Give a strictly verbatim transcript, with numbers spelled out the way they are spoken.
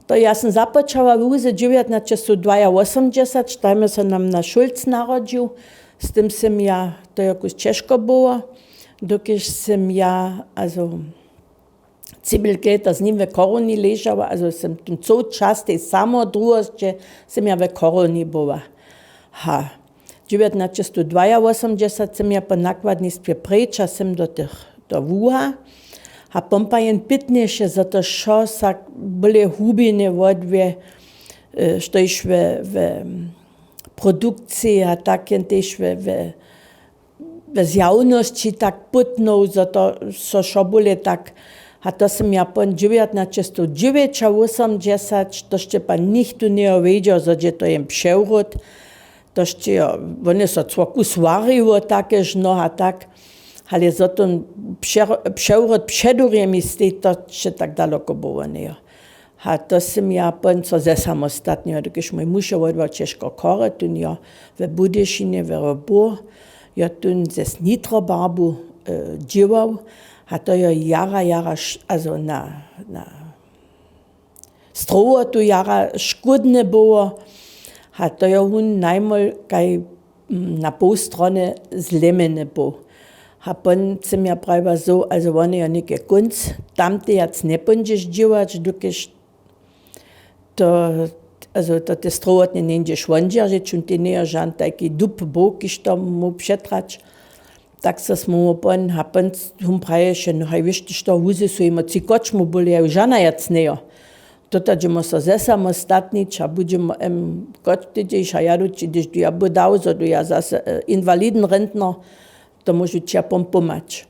To ja sym započała w łuze dźewjatnaćestowdwajawosomdźesat, tajmy so nam na šulc narodźił. Z tym sym ja to jakož ćežko było, dokelž sym ja azo cibelkejta z nim we chorowni ležała, azo sym ten coł čas tej samodruhosće sym ja we chorowni była. Ha, dźewjatnaćestowdwajawosomdźesat sym ja po nakładnistwje preč a sym do tych do wuha. A pompa jen pytnješe za to wšo sa byle hubiny wodwje, štož we, we produkciji a tak jen tež we, we we zjawnosći tak pytnoł, zo to so wšo bóle tak. A to sym ja pon dźewjatnaćestowdźewjećawósomdźesat, to šće pa nichtó njejo wědźał, zo dźe to jen přewrót. To šće jo, wone so cworku swariło takež, no a tak. Ale zo ten přewrót předurjemi stej, to šće tak daloko było njejo. A to sym ja pon so zesamostatniła, dokelž mój muž jo wodwał ćežko chory, tón jo we Budyšinje we robur, jo tón ze snitrobarbu dźěłał. A to jo jara jara azo na na strowotu jara škódne było. A to jo wón najmol kaj na poł strony zlemjeny był. A pon sym ja prajiła zo, azo wone jo něke kónc, tamtej jac njepóńdźeš dźěłać, dokelž to, azo to te strowotnje njeńdźeš wondźeržić, wón te njejo žan tajki dub był kiž to móhł přetrać. Tak so smy mu pon a pon hum praješe, no haj wěš ty što, huzy su jima tři kočmu bóle, ja ju žana jac njejo. Tota dźemo so zesamostatnić a budźemo em koč ty dźeš a ja du ći hdyž du ja bu dał zo du ja zase inwaliden rentner, to móžu ći ja pon pomhać.